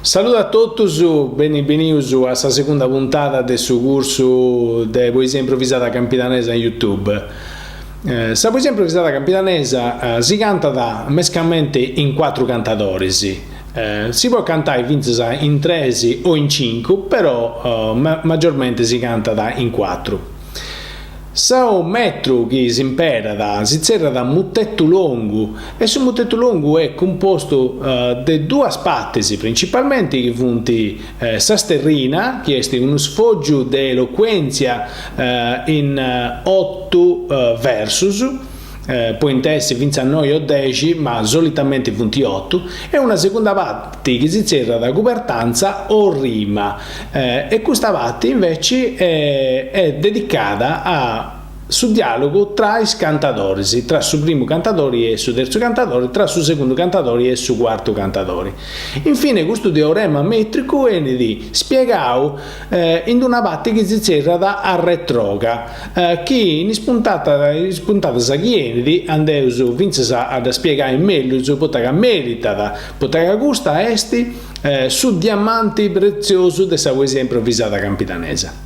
Saludu a totus, beni benius a sa segunda puntada de su cursu de poesia improvisada campidanesa in YouTube. Sa poesia improvisada campidanesa si cantat mescamente in cuatru cantadoris, si podit cantai fintzas in tres o in cincu, però maggiormente si cantat in cuatru. Su metru chi s'imperat si tzerriat mutetu longu e su mutetu longu est cumpostu de duas partis principalmenti chi funt sa sterrina chi est unu sfògiu de elocuèntzia in otu versus, podint essi fintzas noi o dexi ma solitamenti funt otu, e una segunda parti chi si tzerriat cubertantza o rima e custa parti inveci est dedicada a su dialogu tra is cantadoris, tra su primu cantadori e su terzu cantadori, tra su segundu cantadori e su cuartu cantadori. Infine custu teorema metricu 'enit spiegau in una parti chi si tzerriat arretroga, chi in is puntadas chi 'enit andeus fintzas a dda spiegai mellus poita ca meritat, poita ca custa est su diamanti pretziosu de sa poesia improvisada campidanesa.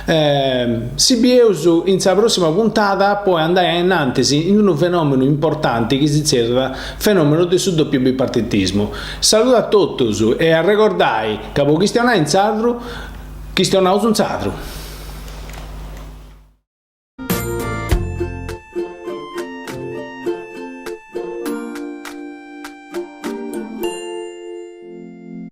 Si bieus in sa prossima puntada po andai a innantis in unu fenomenu importanti chi si tzerriat fenomenu de su doppiu bipartitismu. Saludu a totus e arregordai ca po chistionai in sardu chistionaus in sardu.